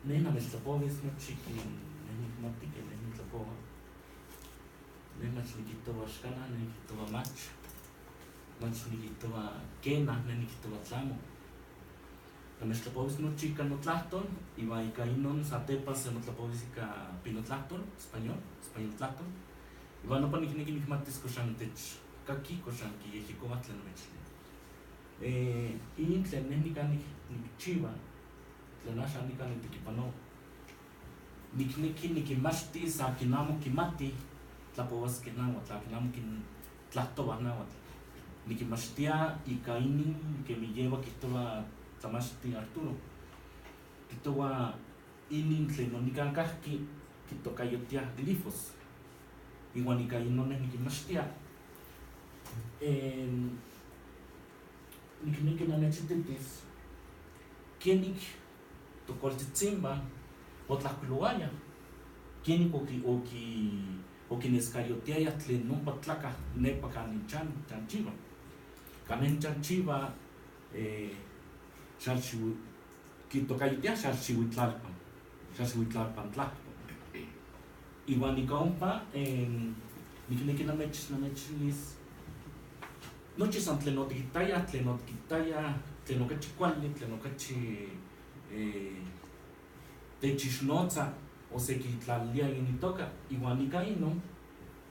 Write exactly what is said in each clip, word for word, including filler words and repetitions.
Ne, na me stlapowis nochi ki ne nikmati ke ne nitlapowa. Ne ma nikijtowa skana, ne nikijtowa mach. Ma nikijtowa kena, ne nikijtowa tlamu. Na me stlapowis nochi ka notlahtol, iwa ika inun satepa se motlapowis ika pinotlahton, español, español tlahtol. Iwa nopa nikneki nikmatis kosan techkaki, kosan kiyejikowa tlen mechli. Eh, ini tlen ne nikan nik-, nikchiwa, tlen asha nikan nitekipanowa. Nikneki nikinmachtis akin amo kimati tlapowaske nawatl, akin amo kin-, tlahtowa nawatl. Nikinmachtia ika inin kemi yewa kijtowa tlamachtli Arturo. Kijtowa inin tlen no nikan kahki kitokayotiah glifos. Iwan ika inun ne nikinmachtia. Em, nikneki namechititis kenik tokoltsitsimba otlahkuilowaya, kenik oki-, oki-, okineskayotiaya tlen nompa tlakah nepa kanin chan, chanchiwa. Kanin chanchiwa, eh, xalxiwi-, kitokayotiah xalxiwitlalpan, xalxiwitlalpan tlahtol. Iwan ika ompa, em, nikneki namech-, namechilis nochi san tlen otikitaya, tlen otikitaya, tlen okachi kualli, tlen okachi, eh, techixnotsa, o se kitlalia initoka, iwan ika inun,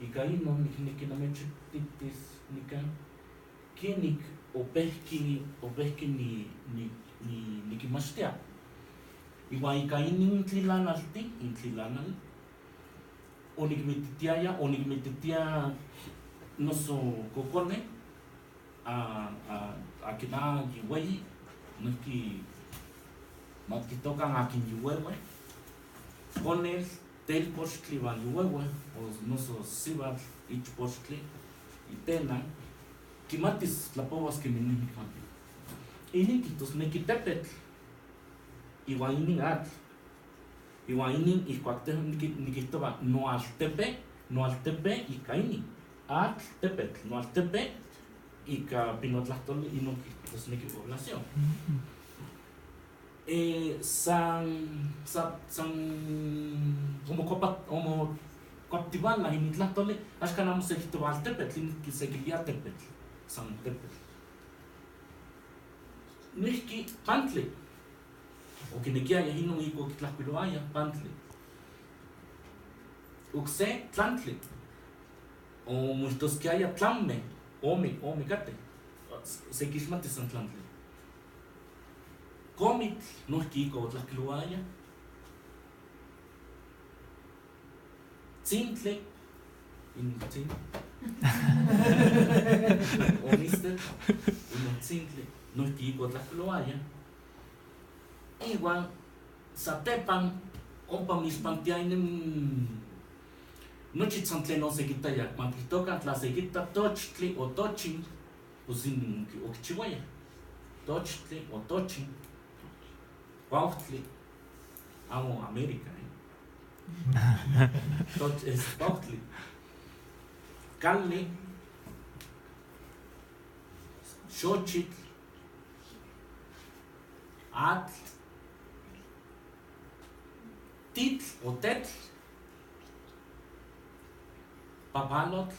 ika inun nikneki namechititis nikan kenik opehki, opehki ni, ni, ni, nikinmachtia. Iwan ika inin tlilanalti, in tlilanal, onikmititiaya, onikmititia noso kokone, a, a, akin akin weyi, nohki matkijtokan akin yuwewe, konel, telpochtli iwan yuwewe, o noso siwatl, ichpochtli, itenan, kimatis tlapowaske minin nikmati. Inin kijtosneki tepetl, iwan inin atl. Iwan inin ihkuak te-, niki-, nikijtowa noaltepe, noaltepe ika inin. Atl, tepetl, noaltepe ika pinotlahtol inun kijtosneki población. Eh, san, san, san, omokopat-, omokuaptiwala inintlahtol, axka amo se kijtowa altepetl, inin se kilia tepetl, san tepetl. Nohki pantli. Okinekiaya inun iku okitlahkuilowaya, pantli. Okse, tlantli. O mochtoskiaya tlamme, ome, ome kate. Se kixmatis san tlantli. Komitl, nohki iku otlahkuilowaya. Tsintli, inin tsintli. O mistetl, inin tsintli, nohki iku otlahkuilowaya. Iwan satepan, ompa mixpantiainin nochi san tlen no se kitaya, matkijtokan tla se kita tochtli o tochin, pues inin okichiwaya. Tochtli o tochin. Kuautli, amo América, eh. Entonces, es kuautli. Kalli, xochitl, atl, titl o tetl, papalotl,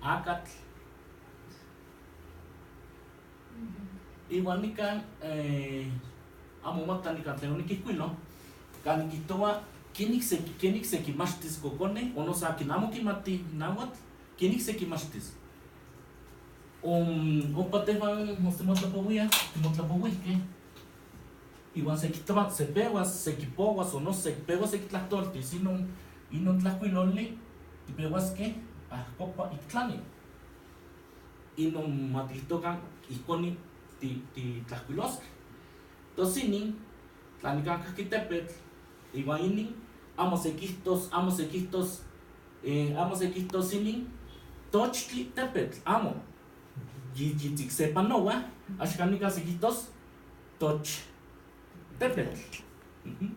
akatl. Iwan nikan, eh, amo mata nikan tlen onikihkuilo, kan nikijtowa kenik se, kenik se kinmachtis kokone, o noso akin amo kimati nawatl, kenik se kinmachtis. Um, ompa tehwan, mos timotlapowiah, timotlapowihkeh. Iwan se kihtowa, se pewas, se kipowas, o noso se pewas se kitlahtoltis inun, inun tlahkuiloli, tipewaskeh ahkopa ik tlani. Inun matikihtokan, ihkoni ti, titlahkuiloskeh. Tos inin, tla nikan kahki tepetl, iwan inin, amo se kihtos, amo se kihtos, eh, amo se kihtos inin, tochtli tepetl, amo. Yi, yitzik se panowa, axka nikan se kihtos, toch tepetl. Mhm.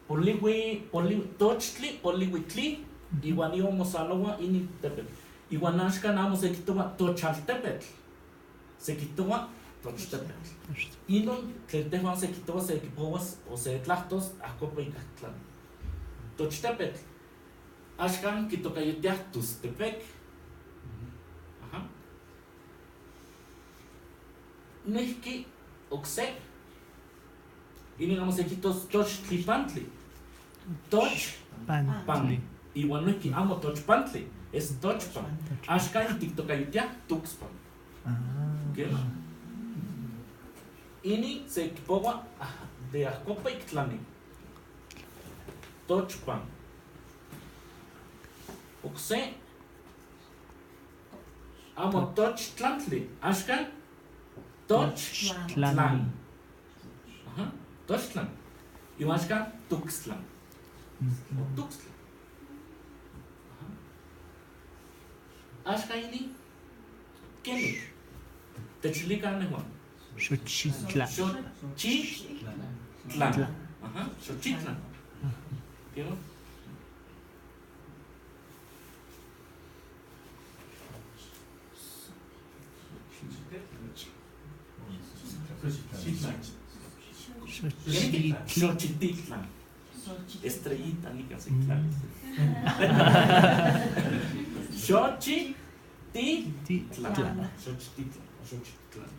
Poliwi, poli-, tochtli, poliwitli, iwan iwan mosalowa inin tepetl. Iwan axka amo se kihtowa toch altepetl. Se kihtowa Tochtepetl. Inun, tlen tehuan se kitowa se kipowas o se tlahtos, ahkopa ikah tlani. Tochtepetl. Axkan kitokayutiah Tustepec. Aha. Nehki okse'. Ini amo se kitos Tochtli Pantli. Tochpan. Pantli. Iwan nehki amo Tochpantli. Es Tochpan. Tochpan. Axkan tikitokayutiah Tuxpan. Ah. Kela'. Ini se kipowa, ah, de ahkopa iktlani. Tochpan. Okse'. Amo Tochtlantli. Axkan Tochtlan. Tochtlan. Aha. Tochtlan. Iwan axkan Tuxtlan. Mm. O Tuxtlan. Aha. Axkan ini, kenik. Techilikan nehuan. Xochitlan. Xochitlan. Tlan. Aha, Xochitlan. Kenik. Xochititlan. Xochititlan. Estrellita, ni casi claro. Xochititlan. Titlan. Xochititlan. Xochititlan.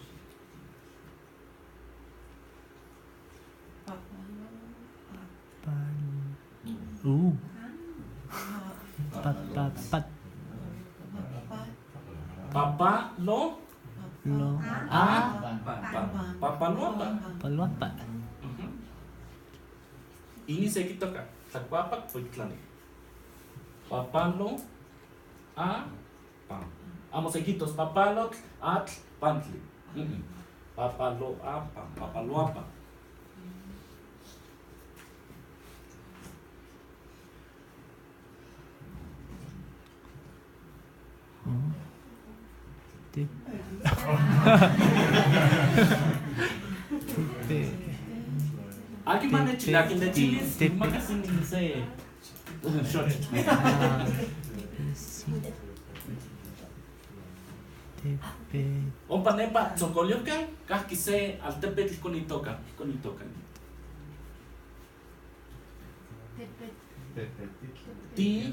Pal-, uh. Pa-, pa-, pat-, Papalo. Lo. A. Pan. Papaloapan. Papaloapan. Mhm. Ini se kitoka. Tlakuapan, pues, tlani. Papaloapan. Amo se kitos papalotl, atl, pantli. Mm-mm. Papaloapan, papaloapan. Oh. Te-, te-, Aki mane chilaki ne chilis, te-, makasin se. Ah, sí. Tepe. Ompa nepa Tzocoyocan, kahki se altepetl, ¿koni itoka? ¿Koni itoka? Tepe. Ti.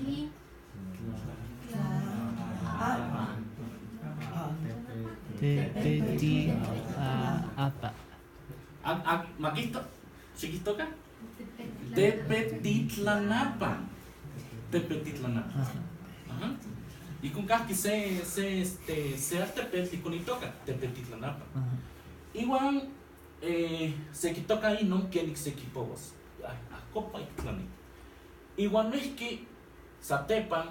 Tepetitlan-apan. A, a, ma kihto, xikihtoka. Tepetitlan-apan. Tepetitlan-apan. Ajá. Ajá. Ikon kahki se, se, este, se altepetl, ikon itoka, Tepetitlan-apan. Ajá. Iwan, eh, se kitoka inong kenik se kipowas. Ay, ahkopa iktlani. Iwan nehki satepan,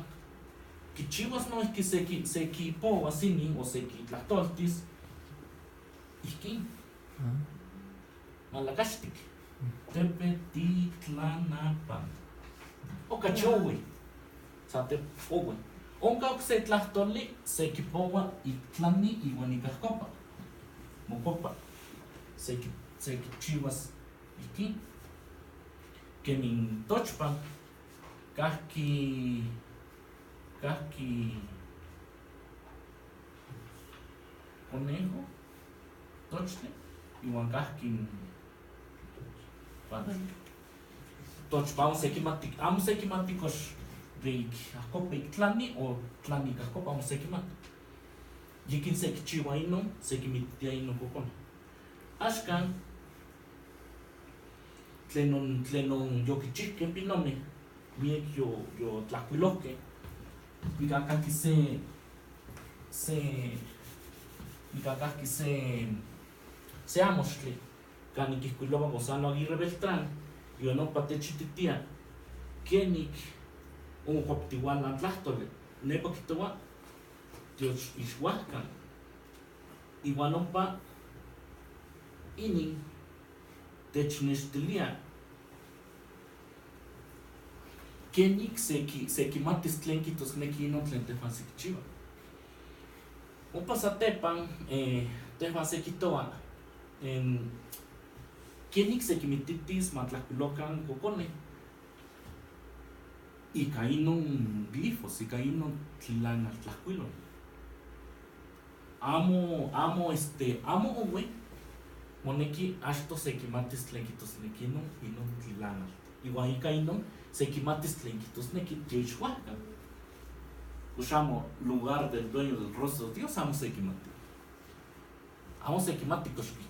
kichiwas nehki se ki-, se kipowas inin o se kitlahtoltis. Ihkin. Ah. Malakaxtik. Tepetitlan-apan. Okachi owe. Satep owe. Onka okse tlahtoli, se kipowa iktlani iwan ik ahkopa. Mokopa. Se ki-, se kichiwas ihkin. Kemi Tochpan. Kahki, kahki conejo, tochtli, iwan kahki pan. Tochpan, amo se kimati, amo se kimati kox de ik ahkopa iktlani o tlani ik ahkopa, amo se kimati. Yikin se kichiwa inong, se kimititia inong kokon. Axkan, tlenon, tlenon yokichihkeh pinomeh, miek yo, yotlahkuilohkeh. Nika kahki se, se, nika kahki se, se amoxtli, kanik kihkuilowa Gonzalo Aguirre Beltrán, iwan ompa techititia kenik onkuaptiwalan tlahtoli, nepa kihtowa Dios ixwahkan. Iwan ompa inin technextilia kenik se ki-, se kimatis tlen kihtosneki inon tlen tehuan se kichiwa. Ompa satepan, eh, tehuan se kihtowa, em, kenik se kimititis ma tlahkuilokan kokone. Ika inon glifos, ika inon tlilan altlahkuilon. Amo, amo, este, amo owe, moneki, axto se kimatis tlen kitusneki inong, inong tilángnal. Iwa ika inong, se kimatis tlen kitusneki Yeshua. Pues amo, lugar del dueño del rostro de Dios, amo se kimati. Amo se kimati koxkiko.